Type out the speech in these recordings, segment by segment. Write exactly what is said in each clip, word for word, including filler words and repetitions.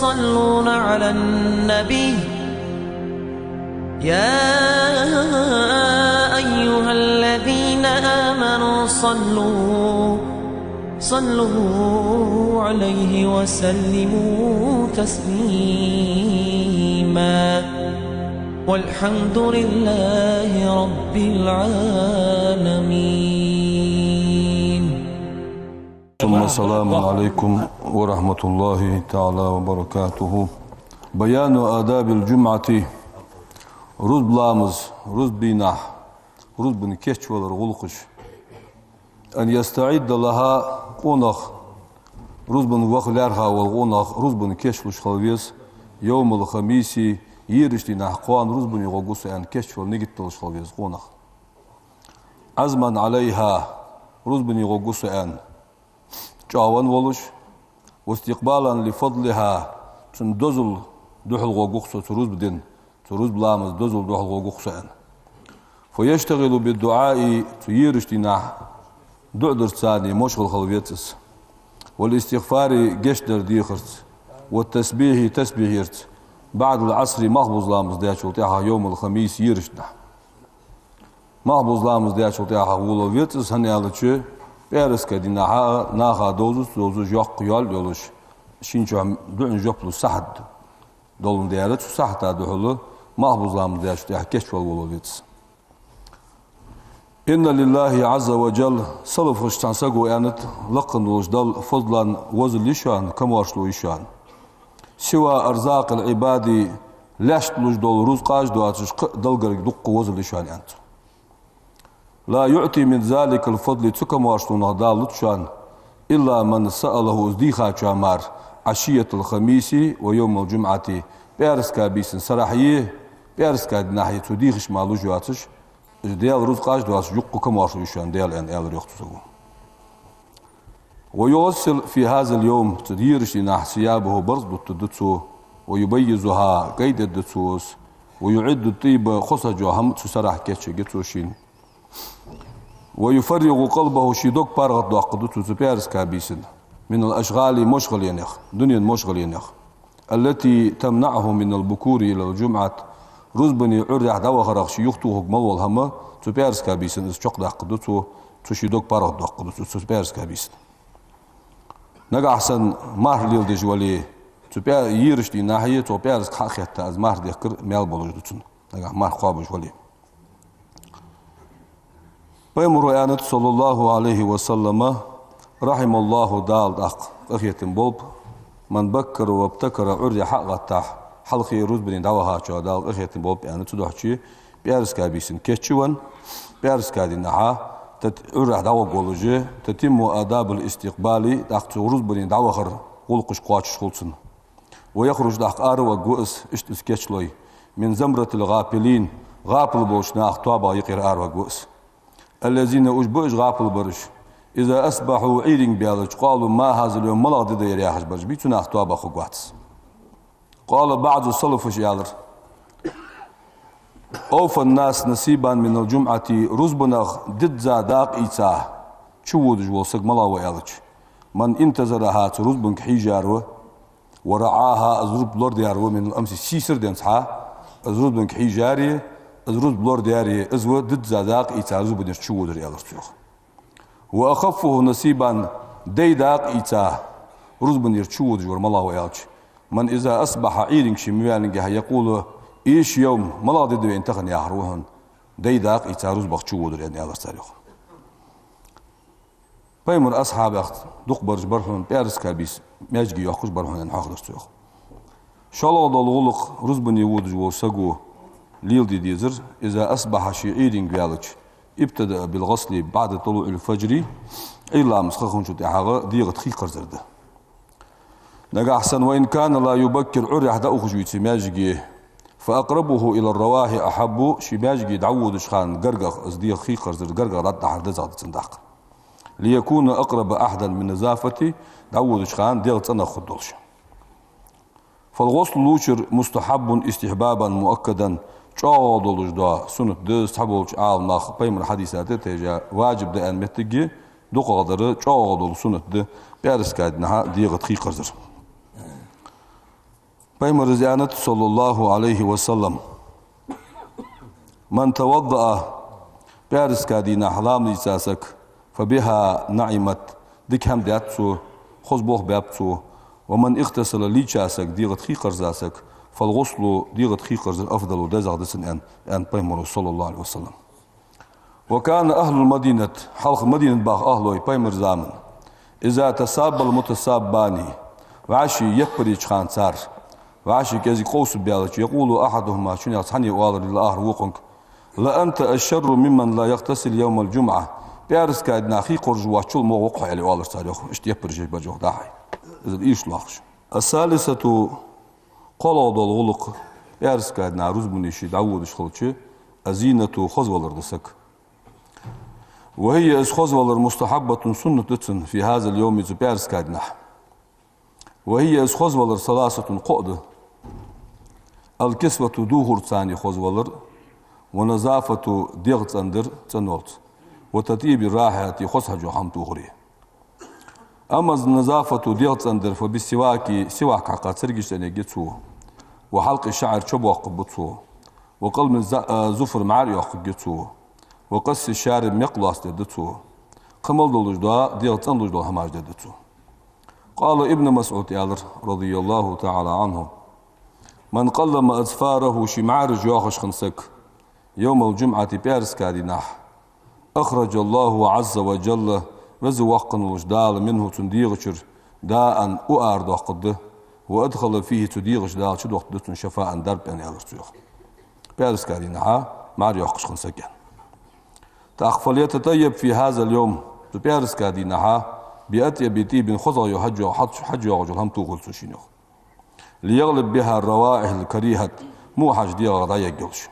يصلون على النبي، يا أيها الذين آمنوا صلوا، صلوا عليه وسلموا تسليما. والحمد لله رب العالمين. ثم السلام عليكم ورحمة الله تعالى وبركاته. بيان آداب الجمعة. Рузба ламаз, рузба дийнахьа, рузбан кийчвалара гӀулакхаш. أن يستعد لها, къонах, рузбан ваха лаьрхӀа вола къонах, рузбан кийчлуш хила веза, يوم الخميس, ераш дийнахьа кхоана рузбане гӀоргва со аьнна кийчвала нигат долаш хила веза къонах. عزما عليها, рузбане гӀоргва со аьнна чӀоагӀвенна волаш, واستقبالا لفضلها, цун дозал духьал гӀоргва-кх со цу рузба ден, цу рузба ламаза дозал духьал гӀоргва-кх со аьнна. فيشتغل بالدعاء, цу ераш дийнахьа дуӀа дарца царна мошхал хила веза из. والاستغفار, гешт дар дехарца, والتسبيح, тасбихь ярца, بعد العصر, малхбуза ламаз даьчул тӀехьагӀа, يوم الخميس, ераш дийнахьа. Малхбуза ламаз даьчул тӀехьагӀа волавала веза из, хӀана аьлча пӀаьраска дийнахьа наха довзаш, довзаш йоккха йоал йолаш, шийна чу дуӀан жоп лу сахьат долаш да. Цу сахьата духьала малхбуза ламаз даьчул тӀехьагӀа кийчвала волавала веза из. إن لله عز وجل, салафаша цхьан саго аьннад, лакха волча Далла, فضلا, возал я шоана, камаьршал я шоана, سوى أرزاق العباد, лаьшта луш дола рузкъаш доацаш кхы а Далла гарга дукха возал я шоана, аьннад цо. لا يعطي من ذلك الفضل, цу камаьршалонах Дала луц шоана, إلا من سأله, из дийхачоа мара, عشية الخميس ويوم الجمعة, пӀаьраска бийсан сарахьеи пӀаьраска дийнахьеи цо дийхача мара луш йоацаш, из Даьла рузкъаш доацаш юкъе камаьршал я шоана Даьла, аьнна, аьлар йоах цу саго. ويغسل في هذا اليوم, цу ераш дийнахьа, ثيابه, барзкъа дутаргда цо, ويبيضها, кӀай дергда цо из, ويعد الطيب, хоза хьажа хӀама цу сарахьа кийчъергья цо шийна. ويفرغ قلبه, ший дог паргӀатдоаккхаргда цо цу пӀаьраска бийсан, من الأشغال, мошхаленех, дунен мошхаленех, التي تمنعه من البكور إلى الجمعة, рузбане Ӏуйррехь дӀавахарах ше юхатохаргвола хӀама цу пӀаьраска бийсан из чакхдаккхаргда цо, цу ший дог паргӀатдоаккхаргда цо цу пӀаьраска бийсан. Нагахьа санна марха леладеш вале, цу пӀа-, ераш дийнахьеи цу пӀаьраска хьа а хетта, из марха дехкар маьл болаш да цунна, нагахьа марха кхоабаш вале. Пайхамара аьннад, صلى الله عليه وسلم: رحم الله, Дала тӀаккха къахетам болба, من بكر وابتكر, Ӏуйррехь хьа а гӀаттахь, хьалхе рузбане дӀавахачоа Дала къахетам болба, аьнна, цудухьа пӀаьраска бийсан кийчвенна, пӀаьраска дийнахьа тат-, Ӏуйррехь дӀагӀоргволаш, تتم آداب الاستقبال, тӀаккха цу рузбане дӀавахара гӀулакхаш кхоачаш хул цун. ويخرج, тӀаккха араваргва из, иштта из кийчлой, من زمرة الغافلين, гӀапал болча наха тоабах юкъера араваргва из. الذين, уж ба уж гӀапал бараш, إذا أصبحوا, Ӏуйранга баьлча, قالوا: ما هذا اليوم, малагӀа ди да ер, яхаш бараш бий, цу наха тоабах хургвац. قال بعض السلف, аьлар: أوفى الناس نصيبا من الجمعة, рузбанах дизза дакъа ийца чуводаш вола саг малагӀа ва аьлча, من انتظرها, цу рузбанга хьежар ва, ورعاها, из рузба лорадаьр ва, من الأمس, сийсара денз хьа, из рузбанга хьежари, из рузба лорадаьри, из ва дизза дакъа ийца рузбанера чуводар, аьлар цо йоах. وأخفه نصيبا, дай дакъа ийца рузбанера чуводаш вар малагӀа ва аьлча, من إذا أصبح, Ӏуйранга ше ма ваьннагӀа, يقول: إيش اليوم, малагӀа ди да вайна тахан, яхар ва хьона дай дакъа ийца рузбах чуводар, аьнна, аьлар цар йоах. Пайхамара асхьабех дукхагӀбараш бар хьона, пӀаьраска бийса маьждиге йоаккхаш бар хьона, аьнна, хьоахадаьр цо йоах. ШоллагӀа дола гӀулакх рузбане водаш волча саго леладе дезар: إذا أصبح, ше Ӏуйранга ваьлча, ابتدأ بالغسل بعد طلوع الفجر, Ӏуйра ламаз ха хинначул тӀехьагӀа дегӀа тӀа хий кхарзар да. Нагахьа санна, وإن كان لا يبكر, Ӏуйррехь дӀаухаш веце маьждиге, فأقربه إلى الرواح أحب, ше маьждиге дӀаводача хана гаргагӀа, из дегӀа хий кхарзар гаргагӀа дӀадахьар дезагӀа да цунна тӀаккха. ليكون أقرب أحدا من النظافة, дӀаводача хана дегӀ цӀенагӀа хургдолаш. فالغسل, лувчар, مستحب استحبابا مؤكدا, чӀоагӀагӀа долаш дола суннат да, цхьаболча Ӏаламнаха пайхамара хьадиса тӀа тайжа, важиб да аьнна моттиге дукхагӀдар чӀоагӀагӀа дола суннат да, пӀаьраска дийнахьа дегӀа тӀа хий кхарзар. Пайхамара аьннад, صلى الله عليه وسلم: «من توضأ», пӀаьраска дийнахьа ламаз дийца саг, «فبها نعمت», дика хӀама даьд цо, хоза болх баьб цо. «ومن اغتسل», лийча саг, дегӀа тӀа хий кхарза саг, «فالغسل», дегӀа тӀа хий кхарзар, «أفضل», дезагӀа да цунна, аьннад, аьннад Пайхамара, صلى الله عليه وسلم. «وكان أهل المدينة», хьалха Мадинат баха ахӀлой Пайхамара заман, «إذا تصاب المتصابان», вӀаши яппар йича хана цар, вӀаши кӀезига къовсабаьлча, «يقول أحدهما», царех цхьанне оалар лилахӀар вокхунга: «لأنت أشر ممن لا يغتسل يوم الجمعة». ПӀаьраска дийнахьа хий кхорзаш воацачул мо ва-кх хьо, аьле оалар цар, йоах, иштта яппараш еш бажох дахьай. Из ийрча лоархӀаш. «الثالثة», кхоалагӀа дола гӀулакх, пӀаьраска дийнахьа рузбане ше дӀаводаш хилча, «الزينة», хоза валар да саг. «وهي», из хоза валар, «مستحبة», суннат да цунна, «في هذا اليوم», цу пӀаьраска дийнахьа. «وهي», из хоза валар, «ثلاثة», кхоъ да: «الكسوة», дувхар царна хоза валар, «والنظافة», дегӀ цӀендар, цӀенвалар, «وتطيب الرائحة», хоза хьаж йола хӀама тохар. «أما النظافة», дегӀ цӀендар, «فبالسواك», сивак хьакха царгаш цӀенъергья цо, «وحلق الشعر», чо боаккхаргба цо, «وقلم الظ-، الظفر», мӀара йоаккхаргья цо, «وقص الشارب», мекх лоацдергда цо. Кхы мел долаш дола, дегӀ цӀенлуш дола хӀамаш дергда цо. «قال ابن مسعود», аьлар, «رضي الله تعالى عنه: من قلم أظفاره», ший мӀараш йоахаш хинна саг, «يوم الجمعة», пӀаьраска дийнахьа, «أخرج الله عز وجل», Веза Воккха волча Дала, «منه», цун дегӀа чура, «داء», у арадоаккхаргда, «وأدخل فيه», цу дегӀа чу Дала чудоаккхаргда цун, «شفاء», дарба, аьнна, аьлар цо, йоах. ПӀаьраска дийнахьа мӀара йоаккхаш хинна саг, аьнна. ТӀаккха: «فليتطيب في هذا اليوم», цу пӀаьраска дийнахьа, «بأطيب طيب», хозагӀа йола хьаж йоа-, хьаж-, хьаж йоагӀаш йола хӀама тохалва цо шийна, йоах. «ليغلب بها الروائح الكريهة», во хьаж дегӀах дӀаергйолаш.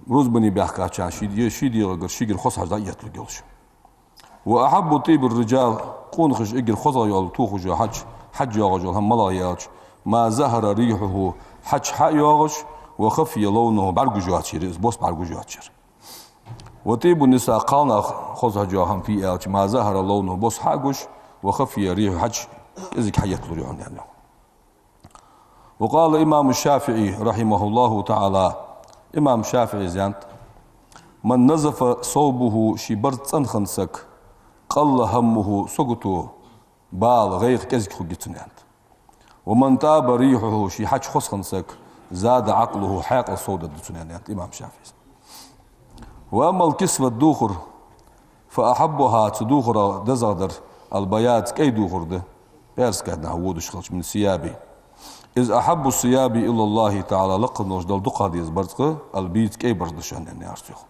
Рузбане баьхкачарна ший де-, ший дегӀагара шийгара хоза хьаж дӀаэтталургйолаш. «وأحب طيب الرجال», къонахий эггара хозагӀа йола, тохаш йола хьаж, хьаж йоагӀаш йола хӀама малагӀа я аьлча, «ما ظهر ريحه», хьаж хьа а йоагӀаш, «وخفي لونه», бӀаргагуш йоацаш яр, из бос бӀаргагуш йоацаш яр. «وطيب النساء», кхалнаха хоза хьаж йола хӀама фуй аьлча, «ما ظهر لونه», бос хьа а гуш, «وخفي ريحه», хьаж кӀезига хьаэтталур я хьона, аьнна. «وقال الإمام الشافعي رحمه الله تعالى», имам ШафиӀийс аьннад: «من نظف ثوبه», ший барзкъа цӀена хинна саг, «قل همه», сагото, бала, гӀайгӀа кӀезига хургья цун, аьннад. «ومن طاب ريحه», ший хьаж хоза хинна саг, «زاد عقله», хьаькъал совдаргда цун, аьннад имам ШафиӀийс. «وأما الكسوة», дувхар, «فأحبها», цу дувхарах дезагӀдар, «البياض», кӀай дувхар да, пӀаьраска дийнахьа водаш хилча, «من الثياب», «إذ أحب الثياب إلى الله تعالى», лакха волча Далла дукха деза барзкъа, «البيض», кӀай барзкъа да шоана, аьннад цо, йоах.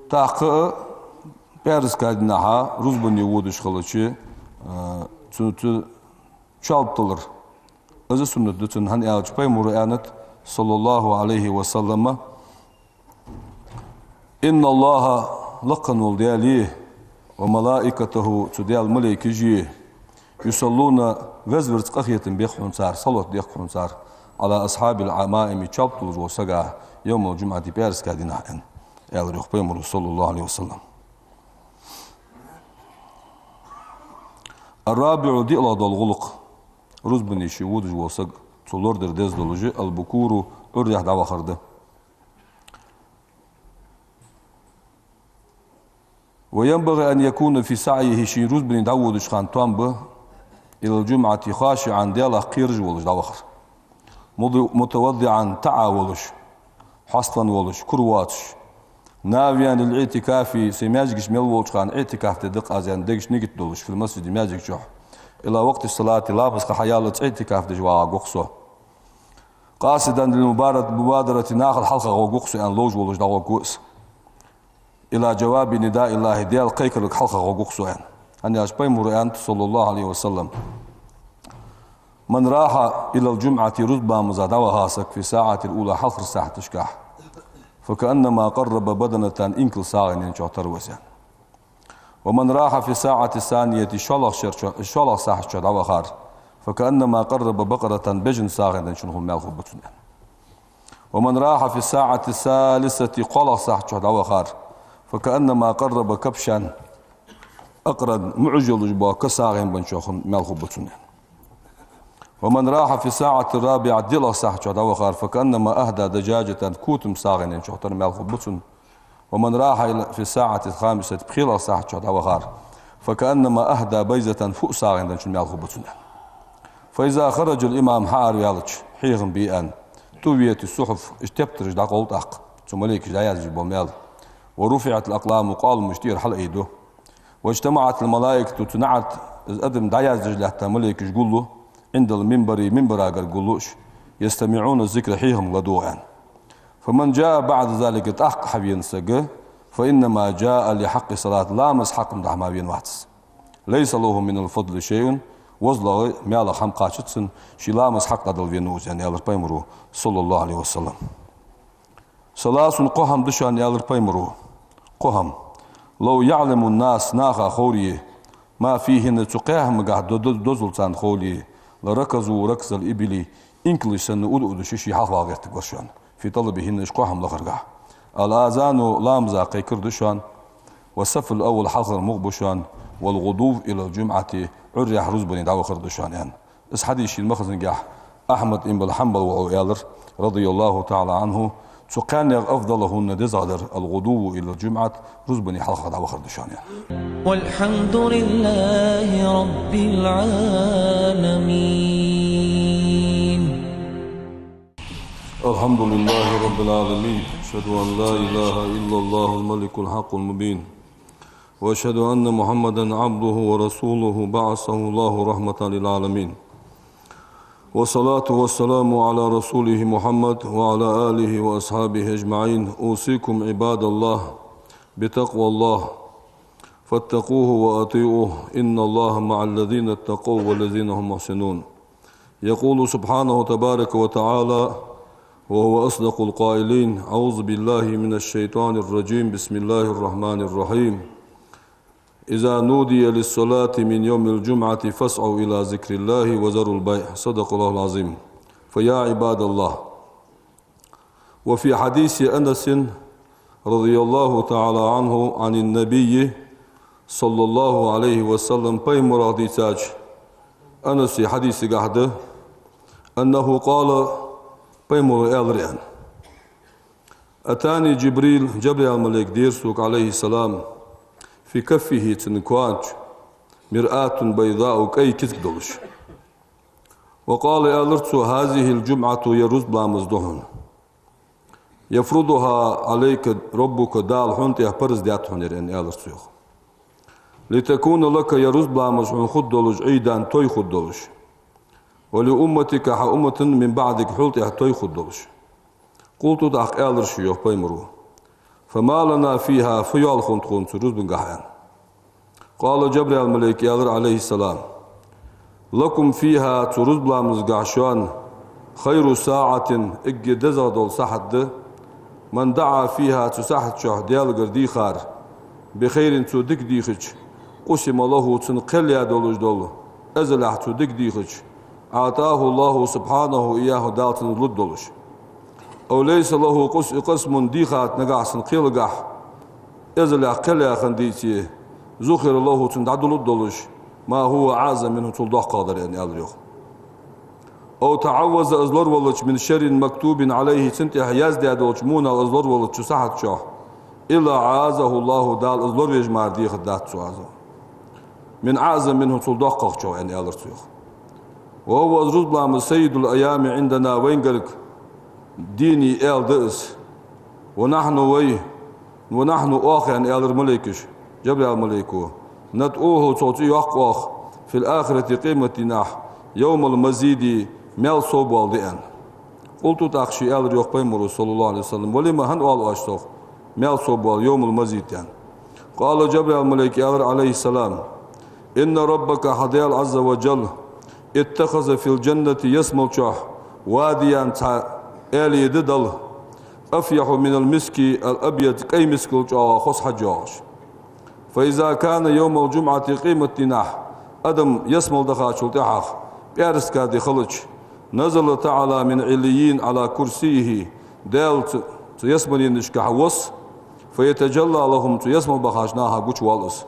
ТӀаккха а пӀаьраска дийнахьа рузбане водаш хилча, а, цу, цу чалба тиллар, из а суннат да цунна, хӀана аьлча Пайхамара аьннад, صلى الله عليه وسلم: «إن الله», лакха вола Даьла, «وملائكته», цу Даьла малейкаш, «يصلون», веза верца къахетам беш хьона цар, салот деш хьона цар, «على أصحاب العمائم», чалба туллаш волча сага, «يوم الجمعة», пӀаьраска дийнахьа, аьнна, аьлар, йоах, Пайхамара, صلى الله عليه وسلم. «الرابع», диълагӀа дола гӀулакх, рузбане ше водаш вола саг, цо лорадар деза долаш, «البكور», Ӏуррехьа дӀавахар да. «وينبغي أن يكون في سعيه», ший рузбане дӀаводача хана тоам ба, «إلى الجمعة خاشعا», Даьлах кхераш волаш дӀавахар. «مد-، متواضعا», таӀа волаш, хьаставенна волаш, кура воацаш. «ناويا للاعتكاف», сай маьждигаш мел волча хана иӀтикаф де да-кх аз аьнна, дег чу нигат долаш, «في المسجد», маьждига чу. «إلى وقت الصلاة», ламаза ха хьаяллалца иӀтикаф деш вагӀа гӀерт со. «قاصدا للمبادرة», нахал хьалхагӀа гӀерт со аьнна, ловш волаш дӀагӀерт из. «إلى جواب نداء الله», Даьла кхайкаралга хьалхагӀа гӀерт со аьнна. ХӀана аьлча Пайхамара аьннад, صلى الله عليه وسلم: «من راح إلى الجمعة», рузба ламаза дӀаваха саг, «في الساعة الأولى», хьалхарча сахьаташка, «فكأنما قرب بدنة», инкал сагӀийна денначох тара ва из аьнна. «ومن راح في الساعة الثانية», шоллагӀча шера чу, шоллагӀча сахьата чу дӀавахар, «فكأنما قرب بقرة», бежан сагӀийна денначун хул, маьл хургба цунна аьнна. «ومن راح في الساعة الثالثة», кхоалагӀча сахьата чу дӀавахар, «فكأنما قرب كبشا أقرن», муӀаш йолаш бола ка сагӀийна бенначох маьл хургба цунна аьнна. ومن راح في الساعة الرابعة, диълагӀча сахьат чу дӀавахар, فكأنما أهدى دجاجة, котам сагӀийна чу тара маьл хургба цунна. ومن راح في الساعة الخامسة, пхелагӀча сахьат чу дӀавахар, فكأنما أهدى بيضة, фуъ сагӀийна чун маьл хургба цунна. فإذا خرج الإمام, хьаараваьлча, хьехам бе аьнна, طويت الصحف, уж тептараш дӀакъовл тӀаккха, цу малейкаша дӀаяздеш бола маьл. ورفعت الأقلام, къоаламаш тӀера хьалаайду. واجتمعت الملائكة, цу наӀарга из адам дӀаяздеш латта малейкаш гуллу, عند المنبر, минбарагара гуллу уж, يستمعون الذكر, хьехамга ладувгӀа аьнна. فمن جاء بعد ذلك, тӀаккха хьавена саг, فإنما جاء لحق الصلاة, ламаза хьакъ духьа мара вена вац из. ليس له من الفضل شيء, возлагӀа, маьлах хӀама кхоачац цунна, ший ламаза хьакъ дӀадала вена ва из, аьнна, аьлар пайхамаро, صلى الله عليه وسلم. ثلاث, кхо хӀама да шоана, аьлар пайхамаро. Кхо хӀама. لو يعلم الناس, наха ховре, ما فيهن, цу кхаь хӀамагахьа до-, до-, дозал царна ховре, لركضوا ركض الإبل, инкалаш санна уду-уду ший-ший хьалха вала гӀертаргвар шоана, في طلبهن, уж кхо хӀама лахаргахьа. الأذان, ламаза кхайкар да шоана, والصف الأول, хьалхара мукъа ба шоана, والغدو إلى الجمعة, Ӏуйрре рузбане дӀавахар да шоана, аьнна. Из хьадис шийна ма хезингехь, Ахьмад ибн Хьанбал воӀо аьлар, رضي الله تعالى عنه, цу кхаьннех أفضلهن, дезагӀдар, الغدو إلى الجمعة, рузбане хьалха дӀавахар да шоана, аьнна. والحمد لله رب العالمين. الحمد لله رب العالمين. أشهد أن لا إله إلا الله الملك الحق المبين. وأشهد أن محمدا عبده ورسوله، بعثه الله رحمة للعالمين. والصلاة والسلام على رسوله محمد وعلى آله وأصحابه أجمعين. أوصيكم عباد الله بتقوى الله، فاتقوه وأطيعوه، إن الله مع الذين اتقوا والذين هم محسنون. يقول سبحانه تبارك وتعالى وهو أصدق القائلين: أعوذ بالله من الشيطان الرجيم، بسم الله الرحمن الرحيم. إذا نودي للصلاة من يوم الجمعة فاسعوا إلى ذكر الله وذروا البيع. صدق الله العظيم. فيا عباد الله، وفي حديث أنس رضي الله تعالى عنه عن النبي صلى الله عليه وسلم, пайхамарах дийцача Анасе хьадисагахьа да, أنه قال, пайхамаро аьлар аьнна: أتاني جبريل, Жабраил малейк деар сога, عليه السلام, في كفه, цун коа чу, مرآة بيضاء, кӀай кизга долаш. وقال, аьлар цо: هذه الجمعة, ер рузба ламаз да хьона. يفرضها عليك ربك, Дала хьона тӀа парз даьд хьона ер, аьнна, аьлар цо, йоах. لتكون لك, ер рузба ламаз хьона хургдолаш, عيدا, той хургдолаш. ولأمتك, хьа уммата, من بعدك, хьол тӀа той хургдолаш. قلت, тӀаккха аьлар ше, йоах пайхамаро: فما لنا فيها, фу йоал хургда тхона цу рузбангахьа, аьнна. قال, Жабраил малейко аьлар, عليه السلام: لكم فيها, цу рузба ламазагахьа шоана, خير ساعة, эггара дезагӀа дола сахьат да, من دعا فيها, цу сахьата чухь Даьлагара дийхар, بخير, цо дика дийхача, قسم له, цунна кхел яь долаш дола, эзалехь цо дика дийхача, أعطاه الله سبحانه إياه, Дала цунна лургдолаш. أو ليس له قس-, قسم, дийхад нагахьа санна кхелагахьа, эзалехь кхел яь хинна дийце, ذخر له, цунна дӀадулургдолаш, ما هو أعظم منه, цул доккхагӀдар, аьнна, аьлар, йоах. أو تعوذ, из лоравелча, من شر مكتوب عليه, цунна тӀа яздаь долча вонах из лоравелча цу сахьата чухь, إلا أعاذه الله, Дала из лоравеш мара дехаргдац цо, عز وجل, من أعظم منه, цул доккхагӀчох, аьнна, аьлар цо, йоах. وهو, из рузба ламаз, سيد الأيام عندنا, вайна гарга дийна аьла да из. ونحن, вай, ونحن, оаха, аьнна, аьлар малейкаша, Жабраил малейко, ندعوه, цох цӀи йоаккх оаха, في الآخرة, къематдийнахьа, يوم المزيد, маьл совбоала ди, аьнна. قلت, тӀаккха ше аьлар, йоах пайхамаро, صلى الله عليه وسلم: ولم, хӀана оал оаш цох маьл совбоала, يوم المزيد, аьнна? قال, Жабраил малейко аьлар, عليه السلام: إن ربك, хьа Даьла, عز وجل, اتخذ في الجنة, ялсмала чухь, واديا, цхьа аьле да Дала, أفيح من المسك الأبيض, кӀай мискал чӀоагӀа хоза хьаж йоагӀаш. فإذا كان يوم الجمعة, къематдийнахьа адам ялсмала дахачул тӀехьагӀа пӀаьраска ди хилча, نزل تعالى من عليين على كرسيه, Даьла цу, цу ялсмаленашкахьа вос, فيتجلى لهم, цу ялсмала бахача наха гучавоал из,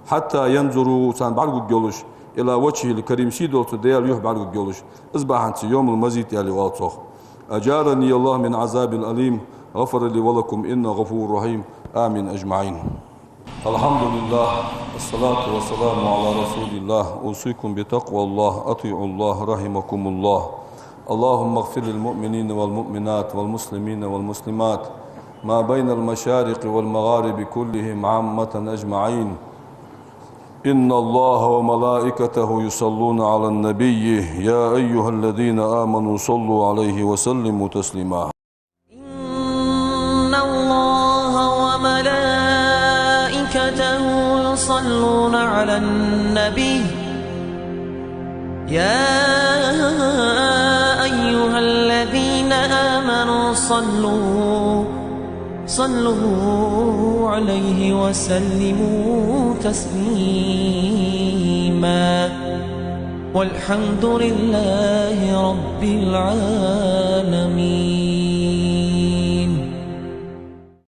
حتى ينظروا, царна бӀаргагургйолаш, إلى وجهه الكريم, сий долча Даьла юхь бӀаргагургйолаш. Из бахьан цу йомал мазид аьле оал цох. أجارني الله من عذاب الأليم. غفر لي ولكم إنه غفور رحيم. آمين أجمعين. الحمد لله، والصلاة والسلام على رسول الله. أوصيكم بتقوى الله، أطيعوا الله، رحمكم الله. اللهم اغفر للمؤمنين والمؤمنات والمسلمين والمسلمات ما بين المشارق والمغارب كلهم عامة أجمعين. إن الله وملائكته يصلون على النبي، يا أيها الذين آمنوا صلوا عليه وسلموا تسليما. إن الله وملائكته يصلون على النبي، يا أيها الذين آمنوا صلوا، صلوا عليه وسلموا تسليما. والحمد لله رب العالمين.